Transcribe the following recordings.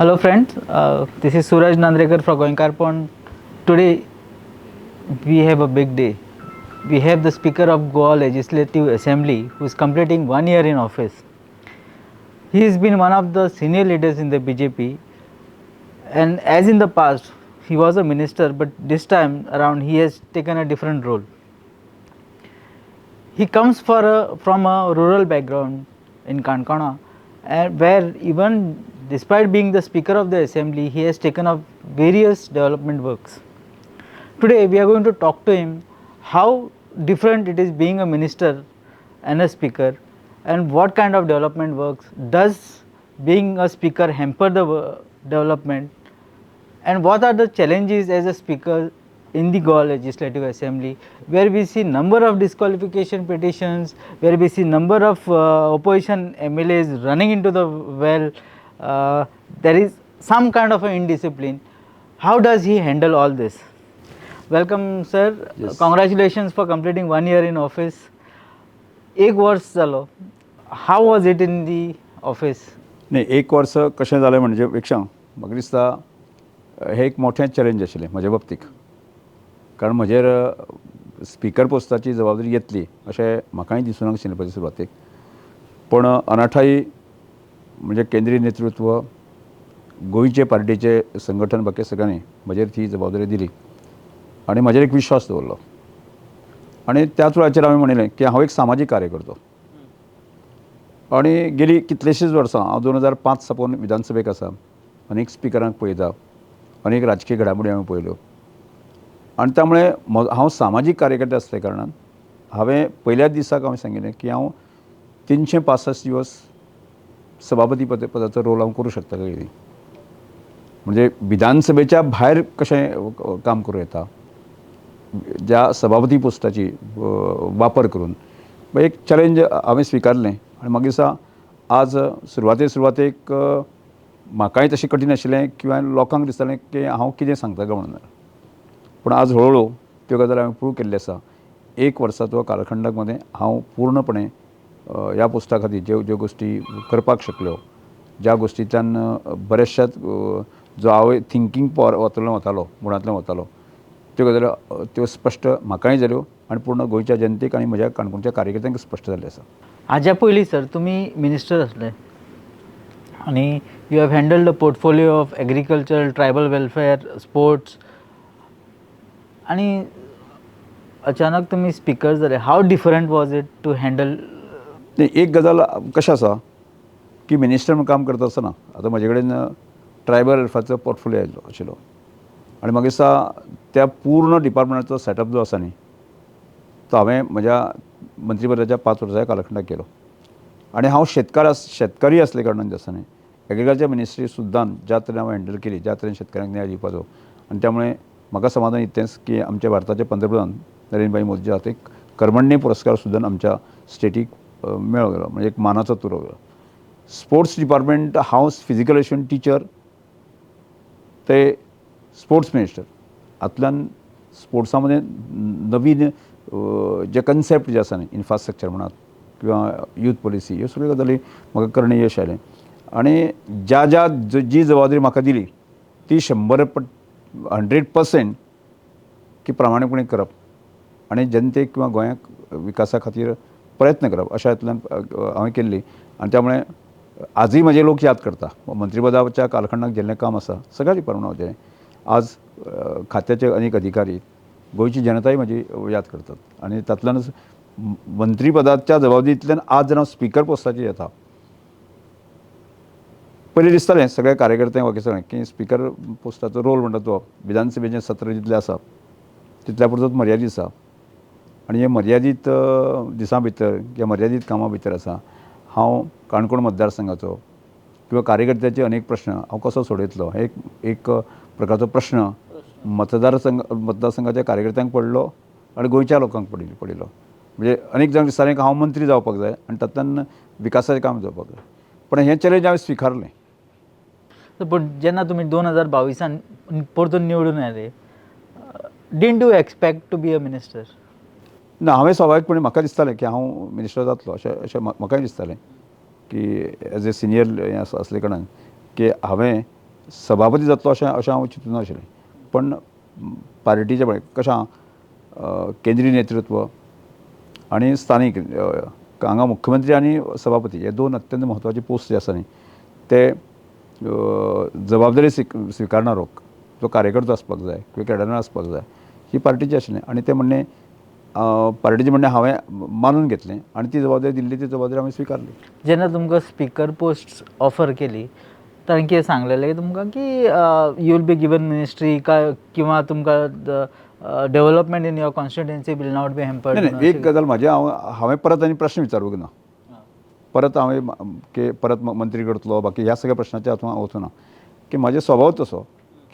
Hello friends, this is Suraj Nandrekar from Goenkarponn. Today we have a big day. We have the Speaker of Goa Legislative Assembly who is completing 1 year in office. He has been one of the senior leaders in the BJP, and as in the past he was a minister, but this time around he has taken a different role. He comes from a rural background in Kankona, and where even despite being the Speaker of the Assembly, he has taken up various development works. Today we are going to talk to him how different it is being a minister and a speaker, and what kind of development works. Does being a speaker hamper the development, and what are the challenges as a speaker in the Goa Legislative Assembly, where we see number of disqualification petitions, where we see number of opposition MLAs running into the well, there is some kind of an indiscipline. How does he handle all this? Welcome sir. Yes. Congratulations for completing 1 year in office. एक वर्स जालो, how was it in the office? न्ही, एक वर्स कशें जालें म्हणजे पेक्षा म्हाका दिसता हें एक मोठें चॅलेंज आशिल्लें म्हज्या बाबतीक, कारण म्हजेर स्पिकर पोस्टाची जबाबदारी येतली अशें म्हाकाय दिसूंक नाशिल्लें पयलीं सुरवातेक. पूण अनाठाई म्हणजे केंद्रीय नेतृत्व, गोंयचे पार्टीचे संघटन, बाकी सगळ्यांनी म्हजेर ती जबाबदारी दिली आनी म्हजेर एक विश्वास दवरलो. आनी त्याच वेळाचेर हांवें म्हणिल्लें की हांव एक सामाजीक कार्यकर्तो आनी गेली कितलींशींच वर्सां हांव 2005 साकून विधानसभेक आसा, अनेक स्पिकरांक पळयता, अनेक राजकीय घडामोडी हांवें पळयल्यो आनी त्यामुळे हांव सामाजीक कार्यकर्ते आसल्या कारणान हांवें पयल्याच दिसाक हांवें सांगिल्लें की हांव 365 दिवस सभापती पदाचो रोल हांव करूं शकता काय कितें, म्हणजे विधानसभेच्या भायर कशें काम करूं येता ज्या सभापती पोस्टाची वापर करून. एक चॅलेंज हांवें स्विकारलें आनी म्हाका दिसता आज सुरवातेक म्हाकाय तशें कठीण आशिल्लें किंवा लोकांक दिसतालें की हांव कितें सांगता काय म्हणून, पूण आज हळूहळू त्यो गजाली हांवें प्रूव केल्ली आसा. एक वर्साचो कालखंडाक मदें हांव पूर्णपणे ह्या पोस्टा खातीर ज्यो ज्यो गोश्टी करपाक शकलो, ज्या गोश्टींतल्यान बऱ्याचशाच जो हांव थिंकींग पावर वतालो मुळांतल्यान वतालो, त्यो गजाली त्यो स्पश्ट म्हाकाय जाल्यो आनी पूर्ण गोंयच्या जनतेक आनी म्हज्या काणकोणच्या कार्यकर्त्यांक स्पश्ट जाल्लें आसा. हाज्या पयलीं सर तुमी मिनिस्टर आसले आनी you have handled the portfolio of agriculture, tribal welfare, sports, आनी अचानक तुमी स्पिकर जाले. How different was it to handle? न्ही, एक गजाल कशें आसा की मिनिस्टर म्हणून काम करता आसतना आतां म्हजे कडेन ट्रायबल वेलफेअरचो पोर्टफोलियो आयिल्लो आशिल्लो आनी म्हाका दिसता त्या पूर्ण डिपार्टमेंटाचो सेटअप जो आसा न्ही तो हांवें म्हज्या मंत्रीपदाच्या 5 वर्साच्या कालखंडाक केलो. आनी हांव शेतकारी आसले कारणान जे आसा न्ही एग्रीकल्चर मिनिस्ट्री सुद्दां ज्या तरेन हांवें हँडल केली, ज्या तरेन शेतकाऱ्यांक न्याय दिवपाचो, आनी त्यामुळे म्हाका समाधान इतलेंच की आमच्या भारताचे पंतप्रधान नरेंद्रभाई मोदीच्या हातीक कर्मण्य पुरस्कार सुद्दां आमच्या स्टेटीक मेळो गेलो, म्हणजे एक मानाचो तुरो गेलो. स्पोर्ट्स डिपार्टमेंट हांव फिजिकल एज्युकेशन टिचर ते स्पोर्ट्स मिनिस्टर, हातूंतल्यान स्पोर्ट्सा मदें नवीन जे कन्सेप्ट जे आसा न्ही, इन्फ्रास्ट्रक्चर म्हणात किंवा यूथ पॉलिसी, ह्यो सगळ्यो गजाली म्हाका करणे यश आयलें. आनी ज्या ज्या जी जबाबदारी म्हाका दिली ती 100% की प्रामाणीकपणे करप आनी जनतेक किंवा गोंयाक विकासा खातीर प्रयत्न करप अशा हातूंतल्यान हांवें केल्ली. आनी त्यामुळे आजूय म्हजे लोक याद करता मंत्रीपदाच्या कालखंडाक जेल्लें काम आसा सगळ्या डिपार्टमेंटाचें. आज खात्याचे अनेक अधिकारी, गोंयची जनताय म्हजी याद करतात आनी तातूंतल्यानच मंत्रीपदाच्या जबाबदारींतल्यान आज जेन्ना हांव स्पिकर पोस्टाचेर येता, पयलीं दिसतालें सगळ्या कार्यकर्त्यांक बाकी सगळ्यांक की स्पिकर पोस्टाचो रोल म्हणटा तो विधानसभेचें सत्र जितलें आसा तितल्या पुरतोच मर्यादीत आसा आनी हे मर्यादीत दिसां भितर किंवा मर्यादीत कामां भितर आसा हांव काणकोण मतदारसंघाचो किंवा कार्यकर्त्याचे अनेक प्रश्न हांव कसो सोडयतलो हे एक प्रकारचो प्रश्न मतदारसंघाच्या कार्यकर्त्यांक पडलो आनी गोंयच्या लोकांक पडिल्लो. म्हणजे अनेक जाणांक दिसतालें की हांव मंत्री जावपाक जाय आनी तातूंतल्यान विकासाचें काम जावपाक जाय, पूण हें चॅलेंज हांवें स्विकारलें. पूण जेन्ना तुमी 2022 परतून निवडून आयले, didn't you expect to be a minister? ना, हांवें स्वाभावीकपणे म्हाका दिसतालें की हांव मिनिस्टर जातलो अशें अशें म्हाकाय दिसतालें की एज ए सिनियर हें आसले कारणान की हांवें सभापती जातलो अशें अशें हांव चिंतून नाशिल्लें, पण पार्टीचें पळय कशें आहा, केंद्रीय नेतृत्व आनी स्थानीक हांगा मुख्यमंत्री आनी सभापती हे दोन अत्यंत म्हत्वाचे पोस्ट जे आसा न्ही ते जबाबदारी स्विकारणारो जो कार्यकर्तो आसपाक जाय किंवा केडर आसपाक जाय, ही पार्टीची आशिल्लें. आनी तें म्हणणें पार्टीचें म्हणणें हांवें मानून घेतलें आनी ती जबाबदारी दिल्ली, ती जबाबदारी हांवें स्विकारली. जेन्ना तुमकां स्पिकर पोस्ट ऑफर केली तांणी कितें सांगलेलें तुमकां की you will be given ministry काय किंवा तुमकां development in your constituency will not be hampered? नाही, एक गजाल म्हाजी हांव हांवें परत आनी प्रश्न विचारूंक ना, परत हांवें की परत मंत्री करतलो बाकी ह्या सगळ्या प्रश्नाचेर हातूंत हांव वचूं ना, की म्हाजो स्वभाव तसो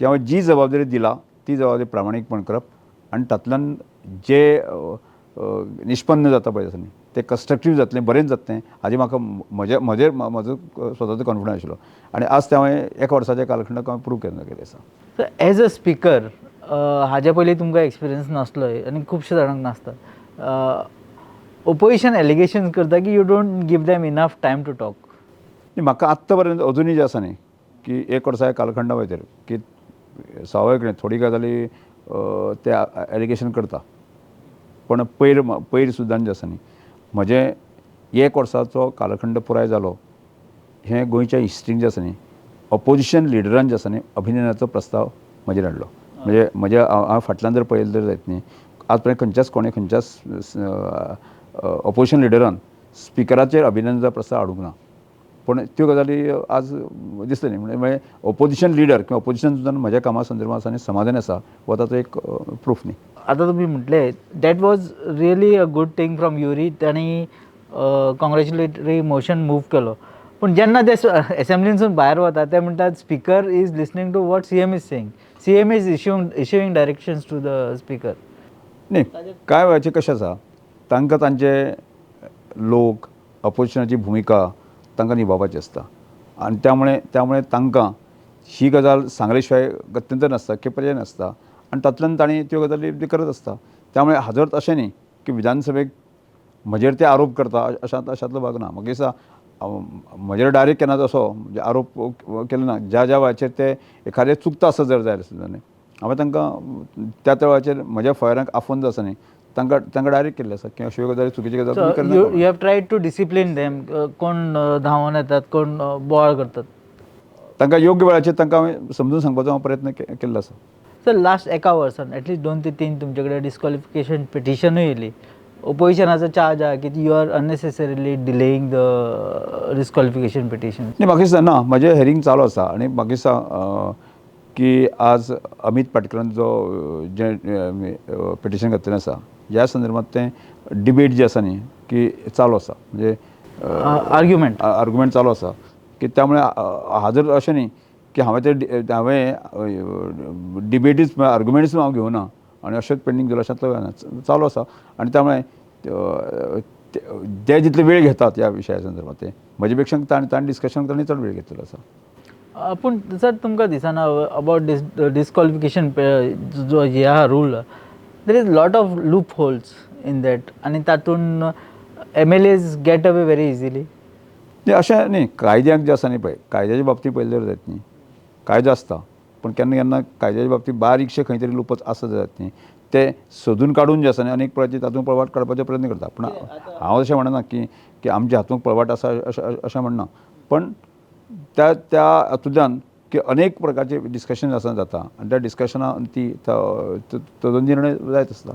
की हांवें जी जबाबदारी दिला ती जबाबदारी प्रामाणीकपण करप आनी तातूंतल्यान जे निष्पन्न जाता पळय आसा न्ही तें कन्स्ट्रक्टीव जातलें, बरेंच जातलें हाजें म्हाका म्हजे म्हजेर म्हजो स्वताचो कॉन्फिडन्स आशिल्लो आनी आज तें हांवें एका वर्साच्या कालखंडाक हांवें प्रूव केन्ना केलें आसा. एज अ स्पिकर हाज्या पयलीं तुमकां एक्सपिरियन्स नासलो आनी खुबशे जाणांक नासता, ओपोजिशन एलिगेशन करता की you don't give them enough time to talk. म्हाका आत्तां पर्यंत अजुनूय जें आसा न्ही की एक वर्सा कालखंडा भितर की स्वाभावीक न्ही थोडी गजाली ते एलिगेशन करता, पण पयर पयर सुद्दां जें आसा न्ही म्हजें एक वर्साचो कालखंड पुराय जालो हें गोंयच्या हिस्ट्रीन जें आसा न्ही ऑपोजिशन लिडरान जें आसा न्ही अभिनंदनाचो प्रस्ताव म्हजेर हाडलो. म्हणजे म्हज्या हांव फाटल्यान जर पळयलें जर जायत न्ही आज पर्यंत खंयच्याच कोणें खंयच्याच ऑपोजिशन लिडरान स्पिकराचेर अभिनंदनाचो प्रस्ताव हाडूंक ना, पूण त्यो गजाली आज दिसले न्ही. म्हणजे ऑपोजिशन लिडर किंवा ऑपोजिशन सुद्दां म्हज्या कामा संदर्भात आसा आनी समाधान आसा हो ताचो एक प्रूफ न्ही. आतां तुमी म्हटलें that was really a good thing from Yuri, तांणी कॉंग्रेच्युलेटरी मोशन मूव केलो, पूण जेन्ना ते एसेंब्लीनसून भायर वता ते म्हणटात speaker is listening to what CM is saying, CM is issuing directions to the speaker. न्ही कांय वेळाचेर कशें आसा तांकां तांचे लोक ऑपोजिशनाची भुमिका तांकां निभावपाची आसता आनी त्यामुळे त्यामुळे तांकां ही गजाल सांगले शिवाय गत्यंतर नासता की पर्याय नासता आनी तातूंतल्यान तांणी त्यो गजाली करत आसता. त्यामुळे हाजो अर्थ अशें न्ही की विधानसभेक म्हजेर ते आरोप करता अशांतलो भाग ना. म्हाका दिसता म्हजेर डायरेक्ट केन्ना तसो म्हणजे आरोप केलो ना, ज्या ज्या वेळाचेर ते एखादें चुकता आसत जर जाय आसलें न्ही हांवें तांकां त्या त्या वेळाचेर म्हज्या फळ्यांक आफोवन जो आसा न्ही तांकां तांकां डायरेक्ट केल्लें आसा की अश्यो गजाली चुकीच्यो गजाली. You have tried to discipline them, कोण धांवोन येतात कोण बोवाळ करतात, तांकां योग्य वेळाचेर तांकां हांवें समजून सांगपाचो हांव प्रयत्न केल्लो आसा. सर लास्ट एका वर्सान एटलिस्ट 2 ते 3 तुमचे कडेन डिस्क्वॉलिफिकेशन पिटिशनूय येयली, ओपोजिशनाचो चार्ज आहा की you are unnecessarily delaying the disqualification petition. न्ही म्हाका दिसता ना म्हजें हेरिंग चालू आसा आनी म्हाका दिसता की आज अमीत पाटकरान जो जें पिटिशन घातलेलें आसा ह्या संदर्भात तें डिबेट जी आसा न्ही की चालू आसा, म्हणजे आर्ग्युमेंट आर्ग्युमेंट चालू आसा की त्यामुळे हाजर अशें न्ही की हांवें ते हांवें डिबेटीच आर्ग्युमेंट्स हांव घेवना आनी अशेंच पेंडींग दवरलां अशांतलो ना, चालू आसा आनी त्यामुळे ते जितले वेळ घेतात ह्या विशया संदर्भात ते म्हजे पेक्षा तांणी डिस्कशन तांणी चड वेळ घेतलेलो आसा. पूण सर तुमकां दिसना अबावट डिस्क्वॉलिफिकेशन जो हे आहा rule, there is lot of loop holes in that आनी तातूंत MLAs get away very easily. न्ही अशें न्ही कायद्याक जें आसा न्ही पळय कायद्याच्या बाबतींत पळयलें जर जायत न्ही कायदो आसता पूण केन्ना केन्ना कायद्याच्या बाबतींत बारीकशें खंय तरी लुपच आसत जायत न्ही ते सोदून काडून जे आसा न्ही अनेक पळाची तातूंत पळवाट काडपाचो प्रयत्न करता. पूण हांव अशें म्हणना की की आमच्या हातूंत पळवाट आसा अशें अशें म्हणना, पण त्या त्या हातूंतल्यान की अनेक प्रकारचे डिस्कशन आसा जाता आनी त्या डिस्कशनान ती ताजो निर्णय जायत आसता.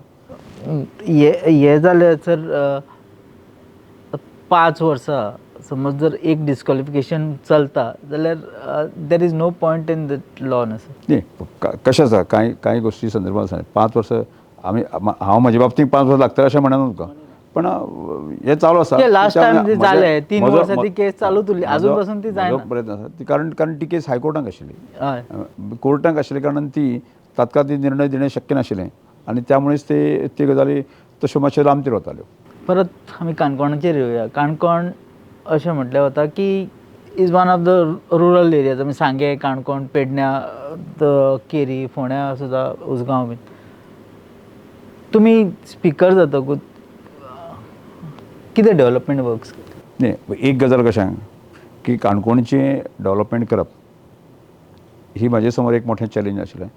हे जालें सर 5 वर्सां समज जर एक डिस्क्वॉलिफिकेशन चलता जाल्यार there is no point in that law न्हू सर. न्ही कशें आसा कांय कांय गोश्टी संदर्भात आसा 5 वर्सां आमी हांव म्हजे बाबतींत 5 वर्सां लागतलें अशें म्हणना तुका, पण हें चालू आसा. लास्ट टायम जी जालें 3 वर्सां ती केस चालूच उरली, आजून पासून ती जायना. प्रयत्न आसा ती कारण कारण ती केस हायकोर्टाक आशिल्ली, कोर्टाक आशिल्ल्या कारणान ती तात्काळ ती निर्णय दिणें शक्य नाशिल्लें आनी त्यामुळेच ते त्यो गजाली तश्यो मातश्यो लांबचेर वताल्यो. परत आमी काणकोणाचेर येवया. काणकोण अशें म्हटलें वता की is one of the rural areas, आमी सांगें, काणकोण, पेडण्यां, केरी, फोंड्यां सुद्दां, उसगांव बीन. तुमी स्पिकर जातकूच कितें डेवलपमेंट वर्क्स? न्ही एक गजाल कशें की काणकोणचें डेवलपमेंट करप ही म्हाजे समोर एक मोठें चॅलेंज आशिल्लें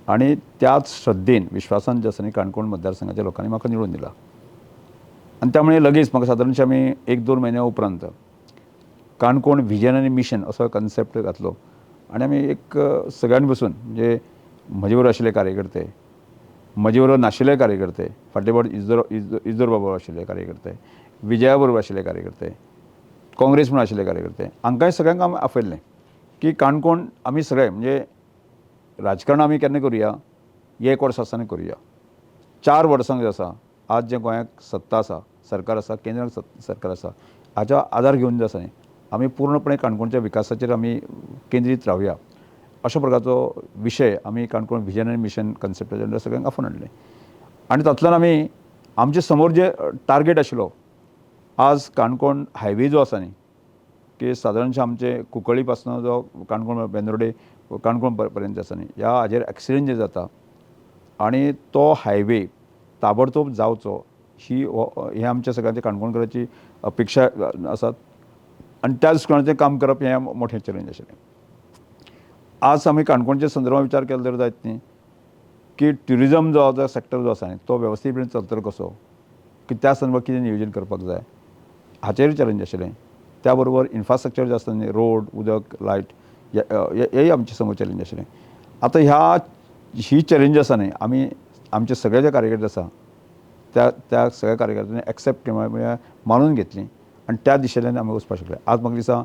आनी त्याच श्रद्धेन विश्वासान जे आसा न्ही काणकोण मतदारसंघाच्या लोकांनी म्हाका निवडून दिला. आनी त्यामुळे लगेच म्हाका सादारणशें आमी 1-2 म्हयन्या उपरांत काणकोण विजन आनी मिशन असो कन्सेप्ट घातलो आनी आमी एक सगळ्यांनी बसून म्हणजे म्हजे बरोबर आशिल्ले कार्यकर्ते, म्हजे बरोबर नाशिल्ले कार्यकर्ते, फाटले फावट इजोर बाबा आशिल्ले कार्यकर्ते, विजया बरोबर आशिल्ले कार्यकर्ते, काँग्रेस म्हणून आशिल्ले कार्यकर्ते, हांकांय सगळ्यांक आमी आपयल्लें की काणकोण आमी सगळे म्हणजे राजकारण आमी केन्ना करुया, एक वर्स आसतना करुया, 4 वर्सांक जे आसा आज जें गोंयाक सत्ता आसा, सरकार आसा, केंद्राक सरकार आसा, हाचो आदार घेवन जे आसा न्ही आमी पूर्णपणे काणकोणच्या विकासाचेर आमी केंद्रीत रावया अशा प्रकारचो विशय आमी काणकोण विजन आनी मिशन कन्सेप्टाच्या अंडर सगळ्यांक आफोवन हाडलें. आनी तातूंतल्यान आमी आमचे समोर जे टार्गेट आशिल्लो आज काणकोण हायवे जो आसा न्ही की सादारणशें आमचे कुंकळ्ळी पासून जो काणकोण बेंदोर्डे काणकोण पर्यंत आसा न्ही ह्या हाजेर एक्सिडंट जे जाता आनी तो हायवे ताबडतोब जावचो ही हें आमच्या सगळ्यांच्या काणकोणकारांची अपेक्षा आसात आनी त्या दृश्टीकोणाचें काम करप हें मोठें चॅलेंज आशिल्लें. आज आमी काणकोणच्या संदर्भात विचार केलो तर जायत न्ही की ट्युरिजम जो आसा सेक्टर जो आसा न्ही तो वेवस्थीतपणे चलतलो कसो की त्या संदर्भात कितें नियोजन करपाक जाय हाचेर चॅलेंज आशिल्लें. त्या बरोबर इन्फ्रास्ट्रक्चर जे आसता न्ही रोड, उदक, लायट हेय आमचे समोर चॅलेंज आशिल्लें. आतां ही चॅलेंज आसा न्ही आमी आमचे सगळे जे कार्यकर्ते आसा त्या त्या सगळ्या कार्यकर्त्यांनी एक्सेप्ट म्हळ्यार मानून घेतली आनी त्या दिशेंतल्यान आमी वचपाक शकले. आज म्हाका दिसता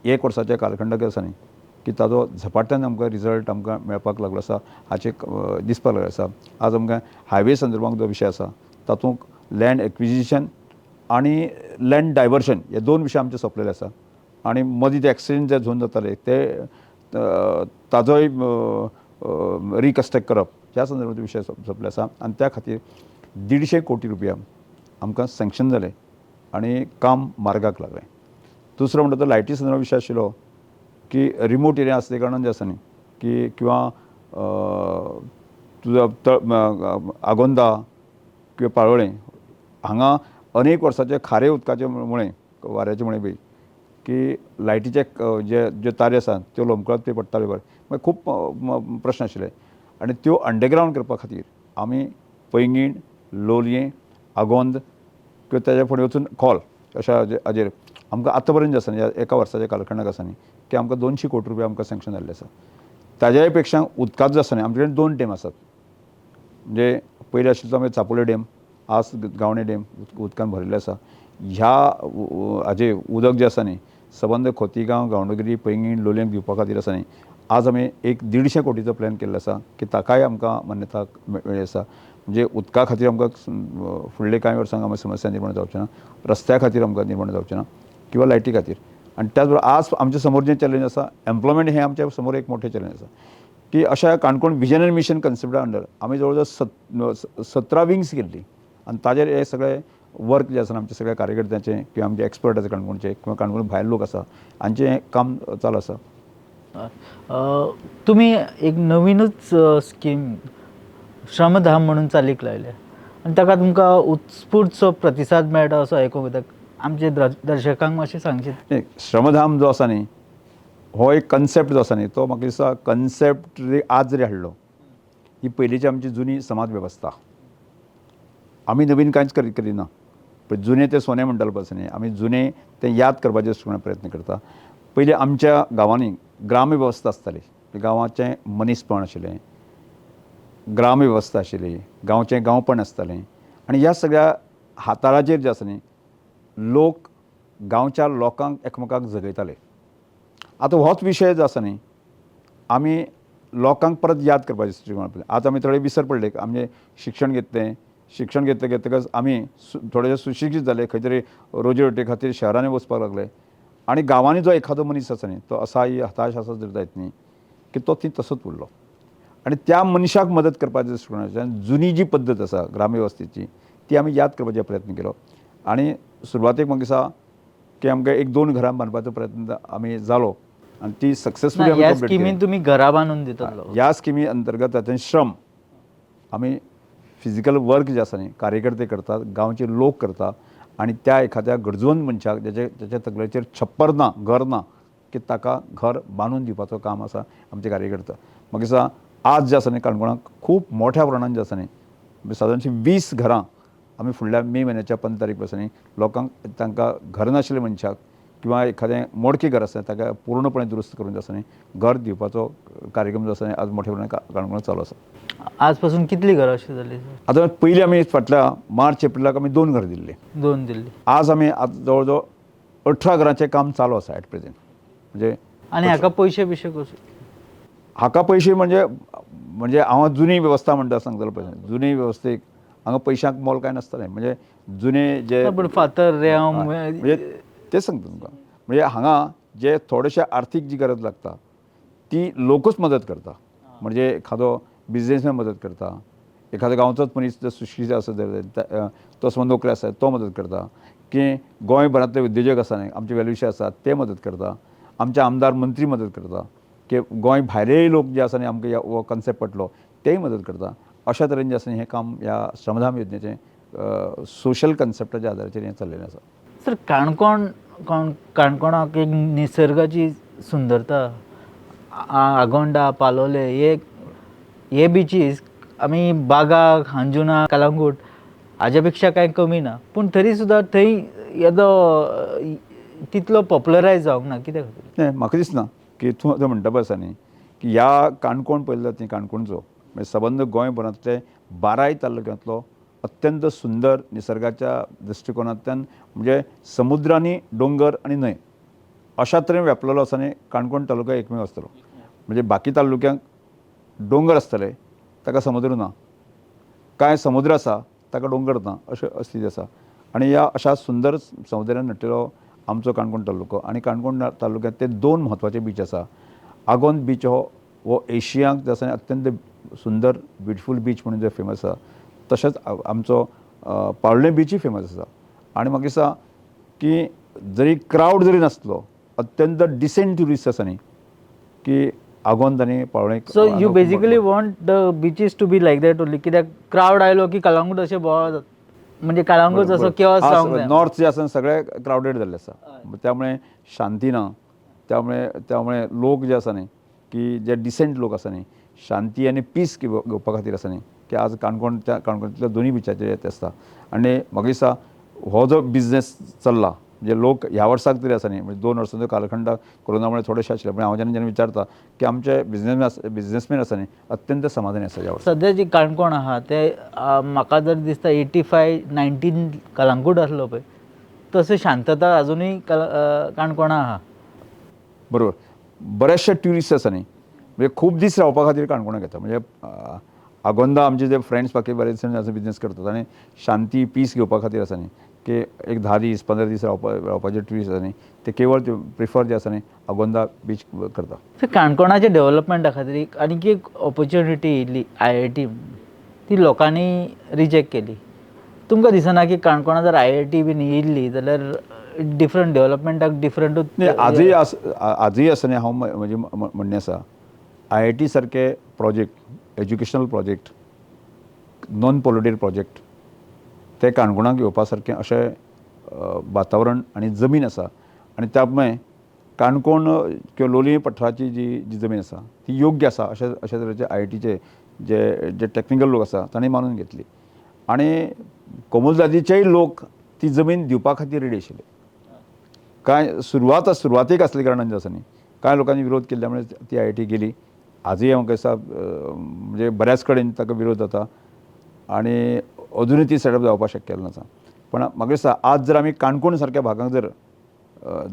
1 वर्साच्या कालखंडाक आसा न्ही की ताजो झपाट्यान आमकां रिजल्ट आमकां मेळपाक लागलो आसा, हाचें दिसपाक लागलें आसा. आज आमकां हायवे संदर्भात जो विशय आसा तातूंत लँड एक्विजिशन आनी लँड डायवर्शन हे 2 विशय आमचे सोंपलेले आसा आनी मदीं ते एक्सिडंट जे झोन जाताले ते ताजोय रिकन्स्ट्रक्ट करप ह्या संदर्भात विशय सोंपले आसा आनी त्या खातीर 150 कोटी रुपया आमकां सँक्शन जाले आनी काम मार्गाक लागलें. दुसरो म्हणटा तो लायटी संदर्भात विशय आशिल्लो की रिमोट एरिया आसले कारणान जे आसा न्ही की किंवां तुजो आगोंदा किंवा पाळोळें हांगा अनेक वर्साचे खारे उदकाचे मुळे वाऱ्याचे मुळे बी की लायटीचे जे जे तारी आसा त्यो लोंबकळत ते पडटाले बरें मागीर खूब प्रश्न आशिल्ले आनी त्यो अंडरग्रावंड करपा खातीर आमी पैंगीण, लोलयें, आगोंद किंवा ताज्या फुडें वचून खोल अशा हाजेर आमकां आतां पर्यंत जे आसा न्ही 1 वर्साच्या कालखंडाक आसा न्ही की आमकां 200 कोटी रुपया आमकां सँक्शन जाल्ले आसा. ताज्याय पेक्षा उदकाचो जो आसा न्ही आमचे कडेन 2 डॅम आसात, म्हणजे पयलीं आशिल्लो तो आमचे चापोली डॅम, आज गावणे डॅम उदकान भरिल्ले आसा. ह्या हाजे उदक जें आसा न्ही सबंद खोतीगांव, गांवडोंगरी, पैंगीण, लोलयें दिवपा खातीर आसा न्ही आज आमी एक 150 कोटीचो प्लॅन केल्लो आसा की ताकाय आमकां मान्यता मेळ्ळी आसा. म्हणजे उदका खातीर आमकां फुडले कांय वर्सांक आमकां समस्या निर्माण जावच्यो ना, रस्त्या खातीर आमकां निर्माण जावच्यो ना किंवा लायटी खातीर. आनी त्याच बरोबर आज आमच्या समोर जें चॅलेंज आसा एम्प्लॉयमेंट हें आमच्या समोर एक मोठें चॅलेंज आसा की अशा काणकोण विजन आनी मिशन कन्सेप्टा अंडर आमी जवळ जवळ 17 विंग्स केल्ली आनी ताजेर हे सगळे वर्क जे आसा आमच्या सगळ्या कार्यकर्त्यांचे किंवा आमचे एक्सपर्ट आसा काणकोणचे किंवा काणकोण भायर लोक आसा हांचें काम चालू आसा. तुमी एक नवीनूच स्कीम श्रमधाम म्हणून चालीक लायल्या आनी ताका तुमकां उत्स्फूर्तसो प्रतिसाद मेळटा असो आयकूंक येता, आमचे दर्शकांक मातशें सांगशीत? श्रमधाम जो आसा न्ही हो एक कन्सेप्ट जो आसा न्ही तो म्हाका दिसता कन्सेप्ट आज जरी हाडलो ही पयलींची आमची जुनी समाज वेवस्था आमी नवीन कांयच करिना, पण जुने ते सोने म्हणटाले पळय न्ही आमी जुने ते याद करपाचे प्रयत्न करता. पयलीं आमच्या गांवांनी ग्राम वेवस्था आसताली, गांवाचें मनीसपण आशिल्लें, ग्राम वेवस्था आशिल्ली, गांवचें गांवपण आसतालें आनी ह्या सगळ्या हाताळाचेर जे आसा न्ही लोक गांवच्या लोकांक एकमेकांक जगयताले. आतां होच विशय जो आसा न्ही आमी लोकांक परत याद करपाचे दृश्टिकोणांतल्यान. आतां आमी थोडे विसर पडले, आमचें शिक्षण घेतलें, शिक्षण घेतलें घेतकच आमी थोडे सुशिक्षीत जाले, खंय तरी रोजी रोटी खातीर शहरांनी वचपाक लागले आनी गांवांनी जो एखादो मनीस आसा न्ही तो असाय हताश आसा जर जायत न्ही की तो थंय तसोच उरलो आनी त्या मनशाक मदत करपाच्या दृश्टिकोणांतल्यान जुनी जी पद्दत आसा ग्रामवेवस्थेची ती आमी याद करपाचो प्रयत्न केलो. आनी सुरवातेक म्हाका दिसता की आमकां 1-2 घरां बांदपाचो प्रयत्न आमी जालो आनी ती सक्सेसफुली आमी ह्या कंप्लीट केली. स्किमीन तुमी घरां बांदून दितात? ह्या स्किमी अंतर्गत तातूंत श्रम आमी फिजिकल वर्क जे आसा न्ही कार्यकर्ते करतात, गांवचे लोक करता आनी त्या एखाद्या गरजवंत मनशाक जेच्या तकलेचेर छप्पर ना, घर ना, की ताका घर बांदून दिवपाचो काम आसा आमचे कार्यकर्ता. म्हाका दिसता आज जे आसा न्ही काणकोणाक खूब मोठ्या प्रमाणान जे आसा न्ही सादारणशी 20 घरां आमी फुडल्या मे म्हयन्याच्या 15 तारीख पासून लोकांक तांकां घर नाशिल्ल्या मनशाक किंवा एखादें मोडकें घर आसा ताका पूर्णपणे दुरुस्त करून जे आसा न्ही घर दिवपाचो कार्यक्रम जो आसा न्ही आज मोठ्या प्रमाणान काणकोणांत चालू आसा. आज पासून कितली घरां अशी जाली? आतां पयलीं आमी फाटल्या मार्च एप्रिलाक आमी 2 घरां दिल्लीं. 2 दिल्ली. आज आमी आज जवळ जवळ 18 घरांचें काम चालू आसा एट प्रेजेंट. म्हणजे आनी हाका पयशे बिशे कशे? हाका पयशे म्हणजे म्हणजे हांव जुनी वेवस्था म्हणटा सांगतलो पळय, जुनी वेवस्थेक हांगा पयशांक मोल कांय नासतालें. म्हणजे जुने जे पूण फातर रेंव म्हणजे तेच सांगता तुमकां, म्हणजे हांगा जे थोडेशे आर्थीक जी गरज लागता ती लोकूच मदत करता. म्हणजे एखादो बिजनेसमॅन मदत करता, एखादो गांवचोच मनीस जर सुशिक्षीत आसा जर तो समज नोकरी आसा तो मदत करता, की गोंयभरांतले उद्योजक आसा न्ही आमचे वेलविशर आसा ते मदत करता, आमचे आमदार मंत्री मदत करता, की गोंय भायलेय लोक जे आसा न्ही आमकां हो कन्सेप्ट पडलो तेय मदत करता. अशा तरेन जे आसा न्ही हें काम ह्या श्रमधाम योजनेचें सोशल कन्सेप्टाच्या आदाराचेर हें चल्लेलें आसा. सर, काणकोण काणकोणाक एक निसर्गाची सुंदरता, आगोंडा, पालोले हे बिचीस आमी बागा, अंजुना, कलंगूट हाज्या पेक्षा कांय कमी ना, पूण तरी सुद्दां थंय येदो तितलो पॉप्युलरायज जावंक ना, कित्या खातीर? न्ही, म्हाका दिसना की तूं आतां म्हणटा पळय आसा न्ही की ह्या काणकोण पळयलें जाता न्ही, काणकोणचो म्हणजे सबंद गोंयभरांतले 12 तालुक्यांतलो अत्यंत सुंदर निसर्गाच्या दृश्टिकोनांतल्यान म्हणजे समुद्र आनी दोंगर आनी न्हंय अशा तरेन व्यापलेलो आसा न्ही काणकोण तालुका एकमेव आसतलो. म्हणजे बाकी तालुक्यांक दोंगर आसतले ताका समुद्र ना, कांय समुद्र आसा ताका दोंगर ना, अशें स्थिती आसा. आनी ह्या अशा सुंदर सौंदर्यान नटिल्लो आमचो काणकोण तालुको. आनी काणकोण तालुक्यांत ते 2 म्हत्वाचे बीच आसा. आगोंद बीच हो एशियांक जे आसा अत्यंत सुंदर ब्युटिफूल बीच म्हणून जे फेमस आसा, तशेंच आमचो पाळोळें बीचूय फेमस आसा. आनी म्हाका दिसता की जरी क्रावड जरी नासलो अत्यंत डिसेंट ट्युरिस्ट आसा न्ही की आगोंद आनी Palolem. So you basically want the beaches to be like that only, कित्याक क्रावड आयलो की कलंगूट अशें बोवाळ जाता, म्हणजे कलंगूट असो केअस जावंक जाय. नॉर्थ जे आसा सगळे क्रावडेड जाल्ले आसा, त्यामुळे शांती ना, त्यामुळे त्यामुळे लोक जे आसा न्ही की जे डिसेंट लोक आसा न्ही शांती आनी पीस घेवपा खातीर आसा न्ही की आज काणकोण त्या काणकोणांतल्या दोनूय बिचाचेर येत आसता. आनी म्हाका दिसता हो जो बिजनेस चल्ला म्हणजे लोक ह्या वर्साक तरी आसा न्ही, म्हणजे 2 वर्सांचो कालखंड कोरोना मुळे थोडेशे आशिल्ले, पूण हांव जेन्ना जेन्ना विचारता की आमचे बिजनेसमॅन आसा न्ही अत्यंत समाधानी आसा ह्या वर्सा. सद्या जी काणकोण आहा ते म्हाका जर दिसता 85-19 कलंगूट आसलो पळय तसो शांतता अजुनूय काणकोणा आहा. बरोबर, बरेचशे ट्युरिस्ट आसा न्ही म्हणजे खूब दीस रावपा खातीर काणकोणाक येता. म्हणजे आगोंदा आमचे जे फ्रेंड्स बाकी बरेच जाण आसा बिजनेस करतात आनी शांती पीस घेवपा खातीर आसा न्ही की एक 10 दीस 15 दीस रावपाचे ट्युरिस्ट आसा न्ही ते केवळ प्रिफर जे आसा न्ही आगोंदा बीच करता. सो काणकोणाच्या डेव्हलपमेंटा खातीर एक आनीक एक ऑपॉर्च्युनिटी येयल्ली IIT, ती लोकांनी रिजेक्ट केली. तुमकां दिसना की काणकोणा जर IIT बीन येयल्ली जाल्यार डिफरंट डेव्हलपमेंटाक डिफरंटूच? आजूय आजूय आसा न्ही, हांव म्हजें म्हणणें आसा IIT सारके project, educational project, non polluted project ते काणकोणाक येवपा सारकें अशें वातावरण आनी जमीन आसा. आनी त्या प्रमाणे काणकोण किंवा लोलयें पठाराची जी जी जमीन आसा ती योग्य आसा अशे अशे तरेचे IITचे जे जे टॅक्निकल लोक आसा तांणी मानून घेतली आनी कोमुनिदादीचेय लोक ती जमीन दिवपा खातीर रेडी आशिल्ले. कांय सुरवातेक आसले कारणान जे आसा न्ही कांय लोकांनी विरोध केल्ल्या मुळे ती IIT गेली. आजूय म्हाका दिसता म्हणजे बऱ्याच कडेन ताका विरोध जाता आनी अजुनूय ती सेटअप जावपाक शक्य नासा. पण म्हाका दिसता आज जर आमी काणकोण सारक्या भागांक जर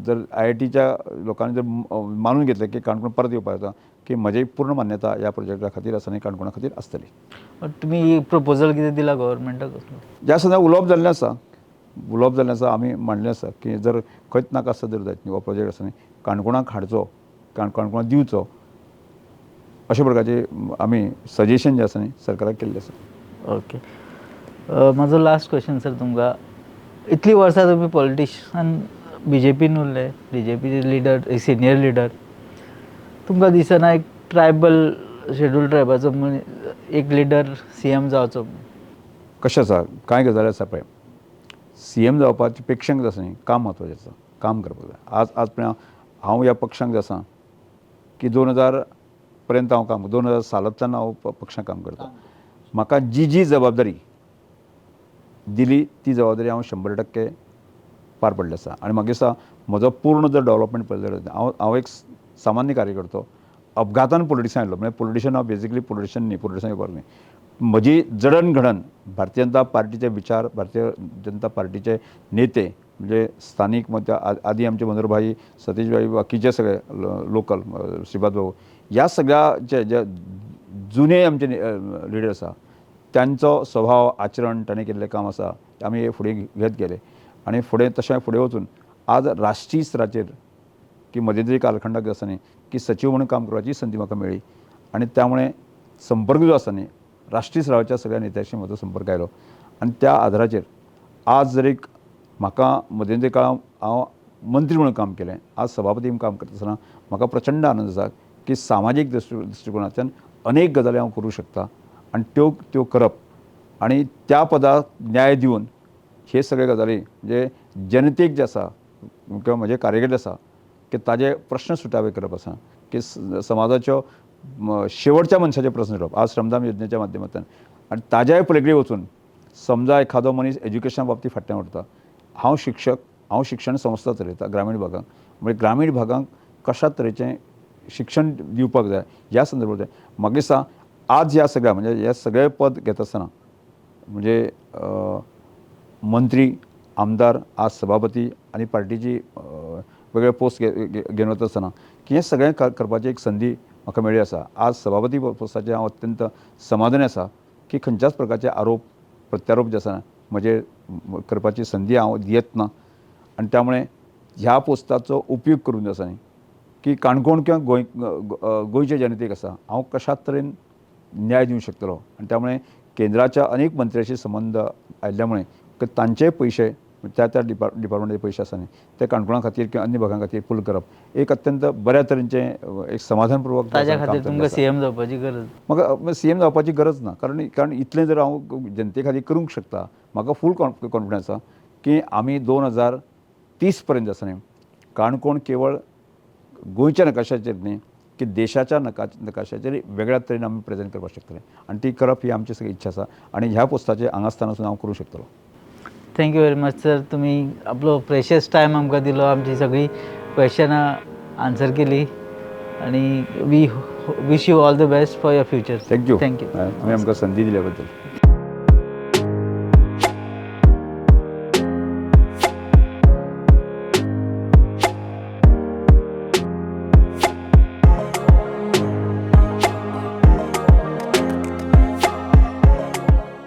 जर IITच्या लोकांनी जर मानून घेतलें की काणकोण परत येवपाक जाता की म्हजी पूर्ण मान्यता ह्या प्रोजेक्टा खातीर आसा आनी काणकोणा खातीर आसतली. तुमी प्रपोजल कितें दिला गव्हर्मेंटाक? ज्या सद्या उलोवप जाल्लें आसा, उलोवप जाल्लें आसा, आमी मांडलें आसा की जर खंयच नाका आसता जर जायत न्ही हो प्रोजेक्ट आसा न्ही काणकोणाक हाडचो, काणकोणाक दिवचो अशा प्रकारचे आमी सजेशन जे आसा न्ही सरकाराक केल्लें आसा. ओके, म्हाजो लास्ट क्वेश्चन सर तुमकां, इतलीं वर्सां तुमी पॉलिटिशियन BJPन उरले, BJP leader, senior leader, तुमकां दिसना एक ट्रायबल शेड्यूल ट्रायबाचो एक लिडर CM जावचो? कशें आसा, कांय गजाली आसा पळय, CM जावपाची पेक्षा आसा न्ही काम म्हत्वाचें आसा, काम करपाक जाय. आज आज पळय हांव ह्या पक्षांक आसा की 2000 पर्यंत हांव काम, 2000 सालांतल्यान हांव पक्षांक काम करता. म्हाका जी जी जबाबदारी दिली ती जबाबदारी हांव 100% पार पडली आसा. आनी म्हाका दिसता म्हजो पूर्ण जर डेवलपमेंट पळयलो जाल्यार हांव एक सामान्य कार्यकर्तो अपघातान पॉलिटिक्सान आयलो. म्हणजे पॉलिटिशन हांव बेजिकली पॉलिटिशन न्ही, पॉलिटिशन येवपाक न्ही. म्हजी जडणघडण भारतीय जनता पार्टीचे विचार, भारतीय जनता पार्टीचे नेते म्हणजे स्थानीक मग आदी आमचे मनोहर भाई, सतीश भाई, बाकीचे सगळे लोकल श्रीपाद भाऊ, ह्या सगळ्या जे जे जुने आमचे लिडर आसा त्यांचो स्वभाव, आचरण, ताणें केल्लें काम आसा आमी फुडें घेत गेले. आनी फुडें तशें फुडें वचून आज राष्ट्रीय स्तराचेर की मध्यंतरी कालखंडाक आसा न्ही की सचीव म्हणून काम करपाची संदी म्हाका मेळ्ळी. आनी त्यामुळे संपर्क जो आसा न्ही राष्ट्रीय स्तराच्या सगळ्या नेत्याशी म्हजो संपर्क आयलो. आनी त्या आधाराचेर आज जर एक म्हाका मध्यंतरी काळांत हांव मंत्री म्हणून काम केलें, आज सभापती म्हणून काम करता आसतना म्हाका प्रचंड आनंद आसा की सामाजीक दृश्टिकोनांतल्यान अनेक गजाली हांव करूं शकता आनी त्यो त्यो करप आनी त्या पदाक न्याय दिवन हे सगळे गजाली म्हणजे जनतेक जे आसा किंवा म्हजे कार्यकर्ते आसा की ताजे प्रश्न सुटावे करप आसा की समाजाच्यो शेवटच्या मनशाचे प्रश्न सुटप आज श्रमदान योजनेच्या माध्यमांतल्यान. आनी ताज्याय पलीकडे वचून समजा एखादो मनीस एज्युकेशना बाबतींत फाटल्यान उरता, हांव शिक्षक, हांव शिक्षण संस्था चलयता ग्रामीण भागांक, म्हणजे ग्रामीण भागांक कशा तरेचें शिक्षण दिवपाक जाय ह्या संदर्भात म्हाका दिसता आज ह्या सगळ्या म्हणजे हे सगळे पद घेता आसतना म्हणजे मंत्री, आमदार, आज सभापती आनी पार्टीची वेगळे पोस्ट घेवन वता आसतना की हें सगळें करपाची एक संदी म्हाका मेळ्ळी आसा. आज सभापती पोस्टाचेर हांव अत्यंत समाधानी आसा की खंयच्याच प्रकारचे आरोप प्रत्यारोप जे आसा म्हजे करपाची संदी हांव दियत ना. आनी त्यामुळे ह्या पोस्टाचो उपयोग करून जो आसा न्ही की काणकोण किंवा गोंय गोंयचे जनतेक आसा हांव कशा तरेन न्याय दिवंक शकतलो. आनी त्यामुळे केंद्राच्या अनेक मंत्र्याशी संबंद आयिल्ल्या मुळे तांचेय पयशे त्या त्या डिपार्टमेंटाचे पयशे आसा न्ही ते काणकोणा खातीर किंवा अन्य भागां खातीर पूल करप एक अत्यंत बऱ्या तरेचें एक समाधानपूर्वक ताज्या खातीर तुमकां सीएम जावपाची गरज, म्हाका सीएम जावपाची गरज ना. कारण कारण इतलें जर हांव जनते खातीर करूंक शकता म्हाका फूल कॉन्फिडन्स आसा की आमी 2030 पर्यंत आसा न्ही काणकोण केवळ गोंयच्या नकाशाचेर न्ही की देशाच्या नकाशाचेर वेगळ्या तरेन आमी प्रेजेंट करपाक शकतले. आनी ती करप ही आमची सगळी इच्छा आसा आनी ह्या पोस्टाचेर हांगासताना हांव करूंक शकतलो. Thank you very much sir, तुमी आपलो प्रेशियस टायम आमकां दिलो, आमची सगळीं क्वेशनां आन्सर केली आनी we wish you all the best for your future. Thank you. Thank you. तुमी आमकां संदी दिल्या बद्दल.